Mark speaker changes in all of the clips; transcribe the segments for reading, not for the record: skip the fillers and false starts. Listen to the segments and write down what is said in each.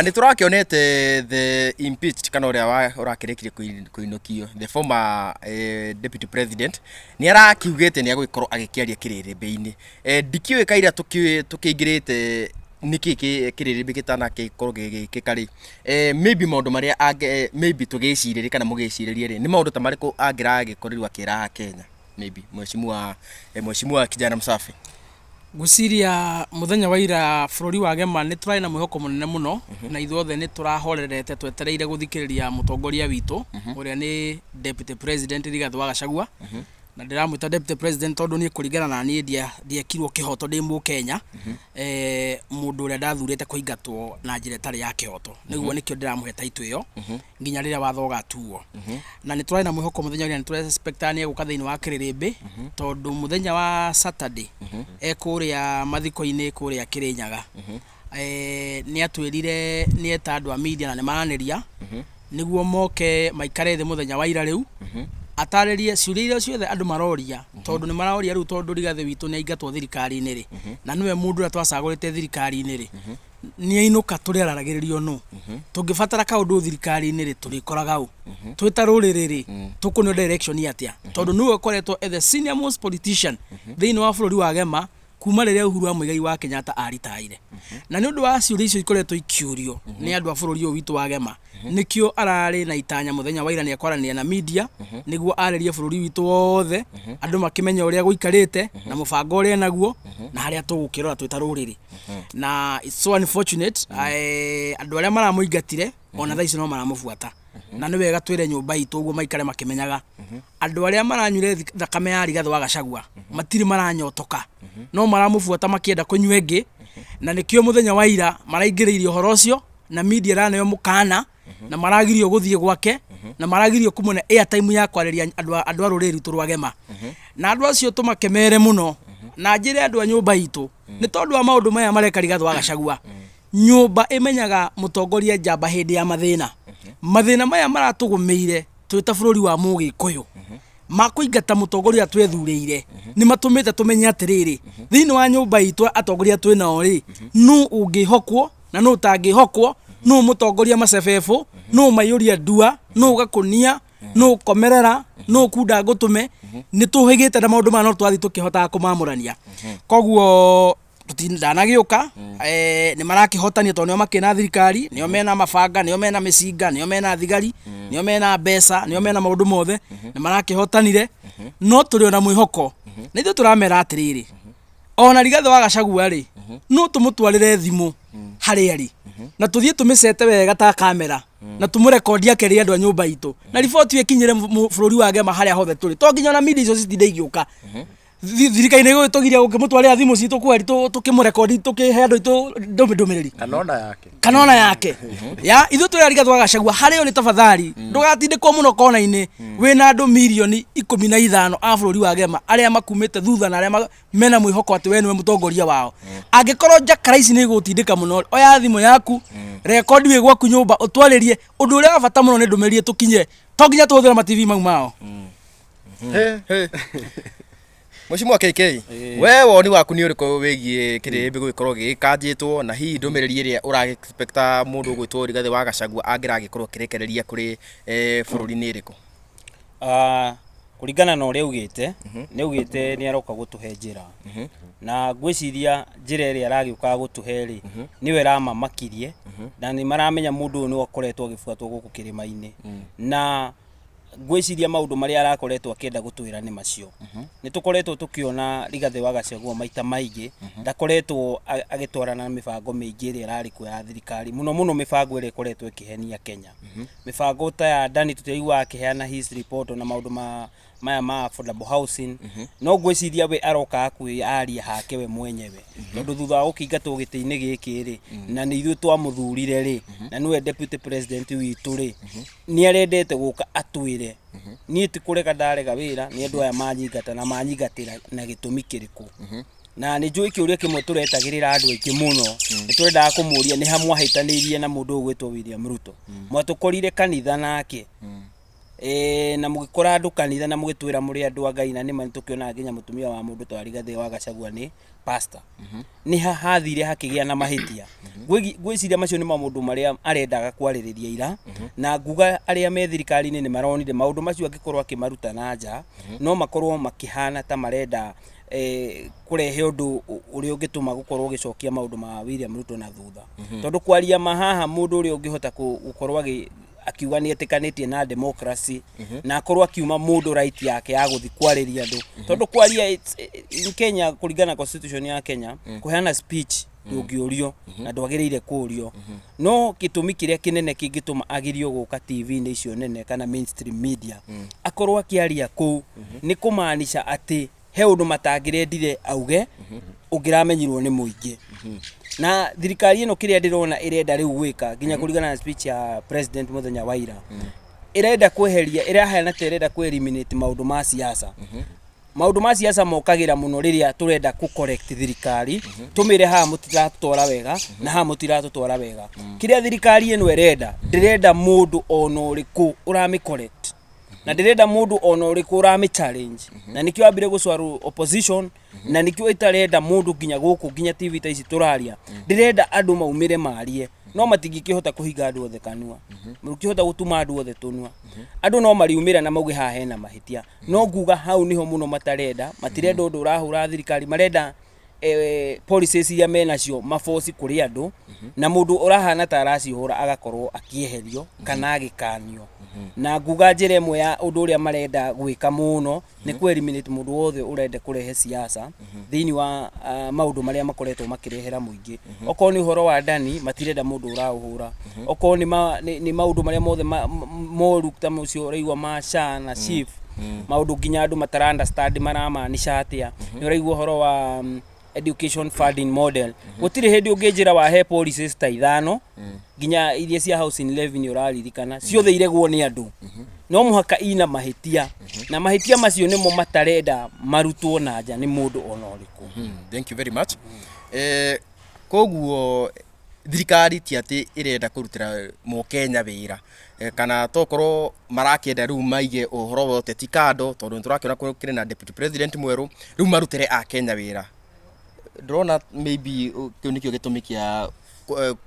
Speaker 1: Nĩ tũrakĩonete the impeached kana ũrĩa ũrakĩrĩkirie kũinũkio, the former deputy president, nĩ arakiugĩte nĩ agũgĩkorwo agĩkĩaria kĩrĩrĩmbĩ-inĩ. Ndikĩũĩ kaira tũkĩingĩrĩte nĩkĩ kĩrĩrĩmbĩ gĩtanagĩkorwo gĩgĩkĩka rĩ, maybe maũndũ marĩa maybe tũgĩcirĩrie kana mũgĩcirĩrie rĩ, nĩ maũndũ ta marĩkũ angĩragĩkorirwo akĩra Akenya, maybe mheshimiwa kijana msafi?
Speaker 2: Ngwĩciria mũthenya wa ira bũrũri wa Gema nĩ tũrarĩ na mwĩhoko mũnene mũno, na ithuothe nĩ tũrahorerete twetereire gũthikĩrĩria mũtongoria witũ ũrĩa nĩ Deputy President Rigathĩ wa Gachagua. Na ndĩramwĩta Deputy President tondũ niĩ kũringana na niĩ ndiekirwo kĩhoto ndĩ Mũkenya, mũndũ ũrĩa ndathurĩte kũingatwo na njĩra ĩtarĩ ya kĩhoto. Nĩguo nĩkĩo ndĩramũhe title ĩyo nginya rĩrĩa watho ũgatuo. Na nĩ tũrarĩ na mwĩhoko mũthenya ũrĩa nĩ tũrexpectaga nĩ egũka thĩinĩ wa kĩrĩrĩmbĩ, tondũ mũthenya wa Saturday e kũrĩa mathiko-inĩ kũrĩa Kĩrĩnyaga, nĩ atwĩrire nĩ eta andũ a media na nĩ maranĩria nĩguo moke maikare thĩ mũthenya wa ira rĩu, atarĩrie ciũria iria ciothe andũ maroria, tondũ nĩ maroria rĩu tondũ Rigathĩ witũ nĩ aingatwo thirikari-inĩ rĩ, na nĩwe mũndũ ũrĩa twacagũrĩte thirikari-inĩ rĩ, nĩ ainũka tũrĩararagĩrĩrio nũ? Tũngĩbatara kaũndũ thirikari-inĩ rĩ, tũrĩkoraga ũ? Twĩ ta rũrĩrĩ rĩ, tũkũneo direction atĩa? Tondũ nĩwe ũkoretwo e the senior most politician thĩinĩ wa bũrũri wa Gema kuma rĩrĩa Uhuru wa Muigai wa Kenyatta aritaire. Na nĩ ũndũ wa ciũria icio ikoretwo ikĩũrio nĩ andũ a bũrũri ũyũ witũ wa Gema, nĩkĩo ararĩ na itanya mũthenya wa ira nĩ ekwaranĩria na media nĩguo arĩrie bũrũri witũ wothe, andũ makĩmenye ũrĩa gũikarĩte na mũbango ũrĩa enaguo na harĩa tũgũkĩrora twĩ ta rũrĩrĩ. Na it's so unfortunate, andũ arĩa maramũingatire ona thaa ici no maramũbuata. Na nĩ wega twĩre nyũmba itũ ũguo maikare makĩmenyaga. Andũ arĩa maranyuire thakame ya Rigathĩ wa Gachagua matirĩ maranyotoka, no maramũbuata makĩenda kũnyua ĩngĩ. Na nĩkĩo mũthenya wa ira maraingĩrĩirie ũhoro ũcio na media ĩraneo mũkana na maragirio gũthiĩ gwake na maragirio kũmũne airtime ya kwarĩria andũ a rũrĩrĩ rwitũ rwa Gema. Na andũ acio tũmakemere mũno na njĩre andũ a nyũmba itũ nĩ tondũ wa maũndũ maya mareka Rigathĩ wa Gachagua. Nyũmba ĩmenyaga mũtongoria njamba hĩndĩ ya mathĩna. Mathĩna maya maratũgũmĩire twĩ ta bũrũri wa Mũgĩkũyũ ma kũingata mũtongoria twethurĩire nĩ matũmĩte tũmenye atĩrĩrĩ, thĩinĩ wa nyũmba itũ atongoria twĩ nao rĩ, nũ ũngĩhokwo na nũ ũtangĩhokwo, nũ mũtongoria macebebũ, nũ maiyũria ndua, nũ gakũnia, nũ komerera, nũ kunda ngũtũme. Nĩ tũhĩgĩte na maũndũ maya no tũrathiĩ tũkĩhotaga kũmamũrania. Koguo ndanagĩũka, nĩ marakĩhotania tondũ nĩo makĩrĩ na thirikari, nĩo mena mabanga, nĩo mena mĩcinga, nĩo mena thigari, nĩo mena mbeca, nĩo mena maũndũ mothe, nĩ marakĩhotanire. No tũrĩ ona mwĩhoko na ithuĩ tũramera atĩrĩrĩ, ona Rigathĩ wa Gachagua rĩ, no tũmũtwarĩre thimũ harĩa arĩ na tũthiĩ tũmĩcete wega ta kamera na tũmũrekondi akĩrĩ andũ a nyũmba itũ na riboti ĩyo ĩkinyĩre bũrũri wa Gema harĩa hothe tũrĩ. To nginya ona media icio citinde igĩũka. Thirikari nĩ ĩgũgĩtũgiria gũkĩmũtwarĩra thimũ citũ kweri tũkĩmũrekondi tũkĩhe andũ aitũ ndũmĩrĩri.
Speaker 3: Kana ona yake.
Speaker 2: Kana ona yake. Ya, ithuĩ tũrĩ Rigathĩ wa Gachagua, harĩa ũrĩ tafadhali, ndũgatindĩkwo mũno kona-inĩ, wĩna andũ mirioni 15 a bũrũri wa Gema arĩa makumĩte thutha na arĩa mena mwĩhoko atĩ we nĩwe mũtongoria wao. Angĩkorwo njakara ici nĩ igũgũtindĩka mũno, oya thimũ yaku, rekondi wĩ gwaku nyũmba, ũtwarĩrie ũndũ ũrĩa wa bata mũno nĩ ndũmĩrĩri ĩtũkinye, to nginya tũhũthĩre ma TV mau mao.
Speaker 1: Mheshimiwa KK, we woni waku nĩ ũrĩkũ wĩgiĩ kĩrĩrĩmbĩ gũgĩkorwo gĩgĩkanjĩtwo na hihi ndũmĩrĩri ĩrĩa ũragĩexpecta mũndũ ũgwĩtwo Rigathĩ wa Gachagua angĩragĩkorwo akĩrekereria kũrĩ bũrũri nĩ ĩrĩkũ?
Speaker 4: Kũringana na ũrĩa augĩte, nĩ augĩte nĩ aroka gũtũhe njĩra. Na ngwĩciria njĩra ĩrĩa aragĩũka gũtũhe rĩ, nĩyo ĩramamakirie, na nĩ maramenya mũndũ ũyũ nĩwe ũkoretwo agĩbuatwo gũkũ kĩrĩma-inĩ. Na ngwĩciria maũndũ marĩa arakoretwo akĩenda gũtwĩra nĩ macio. Nĩ tũkoretwo tũkĩona Rigathĩ wa Gachagua maita maingĩ, ndakoretwo agĩtwarana na mĩbango mĩingĩ ĩrĩa ĩrarĩ kuo ya thirikari, mũno mũno mĩbango ĩrĩa ĩkoretwo ĩkĩhenia Kenya. Mĩbango ta ya Adani tũtiraiguaga akĩheana his report ona maũndũ ma maya ma affordable housing. No ngwĩciria we aroka kwĩyaria hake we mwenyewe, tondũ thutha wa gũkĩingatwo gĩtĩ-inĩ gĩkĩ rĩ, na nĩ ithuĩ twamũthurire rĩ, na nĩwe deputy president witũ rĩ, nĩ arendete gũka atwĩre, niĩ ti kũrega ndarega wĩra, nĩ andũ aya manyingata na manyingatĩra na gĩtũmi kĩrĩkũ. Na nĩ njũĩ kĩũria kĩmwe tũretagĩrĩra andũ aingĩ mũno, nĩ tũrendaga kũmũria nĩ ha mwahĩtanĩirie na mũndũ ũgwĩtwo William Ruto. Mwatũkorire kanitha nake. Na mũgĩkora andũ kanitha na mũgĩtwĩra mũrĩ andũ a Ngai, na nĩma nĩtũkĩonaga nginya mũtumia wa mũndũ ta Rigathĩ wa Gachagua nĩ pastor. Nĩ ha hathire hakĩgĩa na mahĩtia. Ngwĩciria macio nĩ maũndũ marĩa arendaga kwarĩrĩria ira, na nguga arĩa me thirikari-inĩ nĩ maronire maũndũ macio angĩkorwo akĩmaruta na nja, no makorwo makĩhana ta marenda kũrehe ũndũ ũrĩa ũngĩtũma gũkorwo ũgĩcokia maũndũ ma William Ruto na thutha. Tondũ kwaria ma haha, mũndũ ũrĩa ũngĩhota gũkorwo akiuga nĩ etĩkanĩtie na democracy na akorwo akiuma mũndũ right yake ya gũthiĩ kwarĩria andũ, tondũ kwaria in Kenya, kũringana na constitution ya Kenya, kũheana speech ndũngĩũrio na ndwagĩrĩire kũũrio. No gĩtũmi kĩrĩa kĩnene kĩngĩtũma agirio gũka TV-inĩ icio nene kana mainstream media akorwo akĩaria kũu nĩ kũmaanisha atĩ he ũndũ matangĩrendire auge ũngĩramenyirwo nĩ mũingĩ. Na thirikari ĩno, kĩrĩa ndĩrona ĩrenda rĩu gwĩka, nginya kũringana na speech ya president mũthenya wa ira, ĩrenda kweheria, ĩrahana ta ĩrenda kũ eliminate maũndũ ma siasa. Maũndũ ma siasa mokagĩra mũno rĩrĩa tũrenda kũ correct thirikari, tũmĩre haha mũtiratũtwara wega na haha mũtiratũtwara wega. Kĩrĩa thirikari ĩno ĩrenda, ndĩrenda mũndũ ona ũrĩkũ ũramĩ correct na ndĩrenda mũndũ ona ũrĩkũ ũramĩ challenge, na nĩkĩo ambire gũcwarwo opposition, na nĩkĩo ĩtarenda mũndũ nginya gũkũ, nginya TV ta ici tũraria. Ndĩrenda andũ maumĩre marie, no matingĩkĩhota kũhinga andũ othe kanua, mũtingĩhota gũtuma andũ othe tũnua. Andũ no mariumĩra na mauge haha hena mahĩtia, no nguga hau niho mũno matarenda. Matirenda ũndũ ũrahũra thirikari, marenda policies iria menacio maboci kũrĩ andũ, na mũndũ ũrahana ta aracihũra agakorwo akĩeherio kana agĩkanio. Na nguga njĩra ĩmwe ya ũndũ ũrĩa marenda gwĩka mũno nĩ kũ eliminate mũndũ wothe ũrenda kũrehe siasa thĩinĩ wa maũndũ marĩa makoretwo makĩrehera mũingĩ. Okorwo nĩ ũhoro wa ndani, matirenda mũndũ ũraũhũra. Okorwo nĩ maũndũ marĩa mothe moru ta ũcio ũraigua ma SHA na SHIF, maũndũ nginya andũ matara understand maramaanisha atĩa. Nĩ ũraigua ũhoro wa education funding model. Gũtirĩ hĩndĩ ũngĩnjĩra wahe policies ta ithano, nginya iria cia housing levy nĩ ũraririkana ciothe iregwo nĩ andũ. No mũhaka ina mahĩtia, na mahĩtia macio nĩmo matarenda marutwo na nja nĩ mũndũ ona ũrĩkũ.
Speaker 1: Thank you very much. Koguo thirikari ti atĩ ĩrenda kũrutĩra mũkenya wĩra, kana tokorwo marakĩenda rĩu maige ũhoro wa ũteti kando, tondũ nĩ tũrakĩona kũrĩ na deputy president mwerũ, rĩu marutĩre akenya wĩra. Ndĩrona maybe kĩu nĩkĩo gĩtũmi kĩa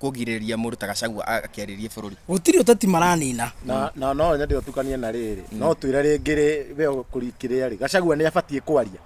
Speaker 1: kũgirĩrĩria mũndũ ta Gachagua akĩarĩrie bũrũri.
Speaker 2: Gũtirĩ ũteti maranina.
Speaker 3: Na no nyende ũtukanie na rĩrĩ, no twĩre rĩngĩ rĩ we kũrikĩrĩa rĩ, Gachagua nĩ abatiĩ kwaria?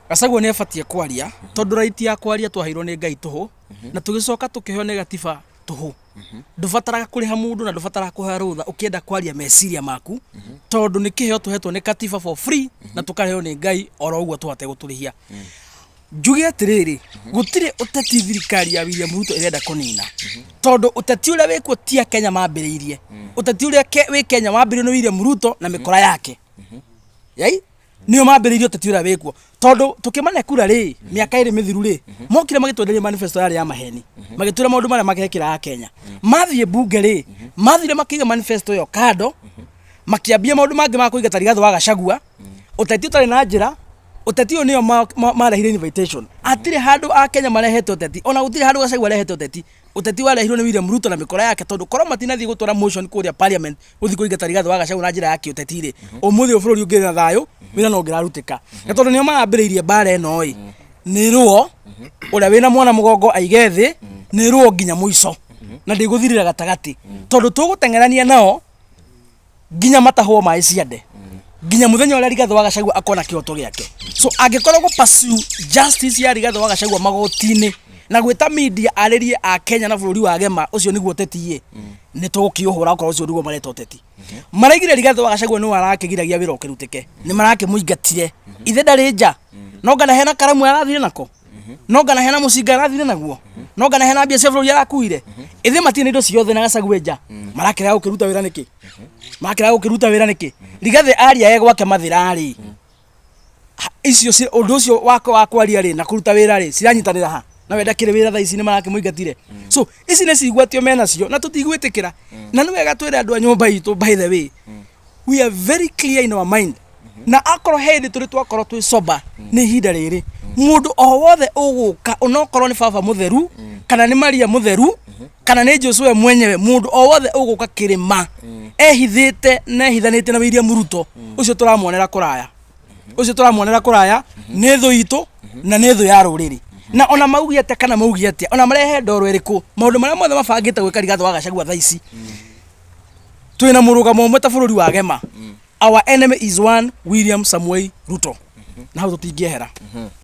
Speaker 2: Gachagua nĩ abatiĩ kwaria, tondũ right ya kwaria twaheirwo nĩ Ngai tũhũ, na tũgĩcoka tũkĩheo nĩ gatiba tũhũ. Ndũbataraga kũrĩha mũndũ na ndũbataraga kũheo rũtha ũkĩenda kwaria meciria maku, tondũ nĩ kĩheo tũhetwo nĩ katiba for free na tũkareheo nĩ Ngai oro ũguo tũhate gũtũrĩhia. Njuge atĩrĩrĩ, gũtirĩ ũteti thirikari ya William Ruto ĩrenda kũnina, tondũ ũteti ũrĩa wĩkuo ti a Kenya mambĩrĩirie. Ũteti ũrĩa wĩ Kenya wambĩrĩirio nĩ William Ruto na mĩkora yake yai, nĩo mambĩrĩirie ũteti ũrĩa wĩkuo, tondũ tũkĩmane kura rĩ mĩaka 2 mĩthiru rĩ, mokire magĩtwenderia manifesto yarĩ ya maheni, magĩtwĩra maũndũ marĩa magekĩra a Kenya. Mathiĩ mbunge rĩ, mathire makĩiga manifesto ĩyo kando, makĩambia maũndũ mangĩ ma kũingata Rigathĩ wa Gachagua, ũteti ũtarĩ na njĩra. Ũteti ũyũ nĩo marehire invitation. Hatirĩ handũ a Kenya marehete ũteti, ona gũtirĩ handũ Gachagua arehete ũteti. Ũteti warehirwo nĩ William Ruto na mĩkora yake, tondũ korwo matinathiĩ gũtwara motion kũrĩa parliament gũthiĩ kũingata Rigathĩ wa Gachagua na njĩra ya kĩũteti rĩ, ũmũthĩ ũyũ bũrũri ũngĩrĩ na thayũ, wĩra no ũngĩrarutĩka. Na tondũ nĩo marambĩrĩirie mbara ĩno ĩ, nĩ ruo ũrĩa wĩna mwana mũgongo aige thĩ, nĩ ruo nginya mũico na ndĩgũthirĩra gatagatĩ, tondũ tũgũteng'erania nao nginya matahwo maĩ ciande, nginya muthenya ũrĩa Rigathĩ wa Gachagua akona kĩhoto gĩake. So angĩkorwo gũ pursue justice ya Rigathĩ wa Gachagua magoti-inĩ na gwĩta media arĩrie a Kenya na bũrũri wa gema, ũcio nĩguo ũteti ĩ, nĩ tũgũkĩũhũra. Okorwo ũcio nĩguo mareta ũteti, maraigire Rigathĩ wa Gachagua nĩwe arakĩgiragia wĩra ũkĩrutĩke, nĩ marakĩmũingatire. Ithe ndarĩ nja, no ngana hena karamu arathire nako, no ngana hena mũcinga arathire naguo, no ngana hena mbia cia bũrũri arakuire. Ithe matirĩ na indo ciothe na Gachagua nja, marakĩrega gũkĩruta wĩra nĩkĩ? Marakĩrega gũkĩruta wĩra nĩkĩ? Rigathĩ aria e gwake Mathĩra rĩ, icio ũndũ ũcio wake wa kwaria rĩ na kũruta wĩra rĩ ciranyitanĩra ha na we ndakĩrĩ wĩra thaa ici nĩ marakĩmũingatire. So ici nĩ cigwatio menacio na tũtigwĩtĩkĩra. Na nĩ wega twĩre andũ a nyũmba itũ, by the way, we are very clear in our mind, na akorwo he hĩndĩ tũrĩ twakorwo twĩ sober nĩ ihinda rĩrĩ. Mũndũ o wothe ũgũka, onokorwo nĩ baba mũtheru kana nĩ Maria mũtheru kana nĩ Jesu we mwenyewe, mũndũ o wothe ũgũka kĩrĩma Ehithĩte na ehithanĩte na William Ruto ũcio tũramuonera kũraya, ũcio tũramuonera kũraya nĩ thũ itũ na nĩ thũ ya rũrĩrĩ. Na ona mauge atĩa kana mauge atĩa, ona marehe ndoro ĩrĩkũ, maũndũ marĩa mothe mabangĩte gwĩka Rigathĩ wa Gachagua thaa ici, twĩna mũrũgamo ũmwe ta bũrũri wa Gema. Our enemy is one William Samoei Ruto, na hau tũtingĩehera.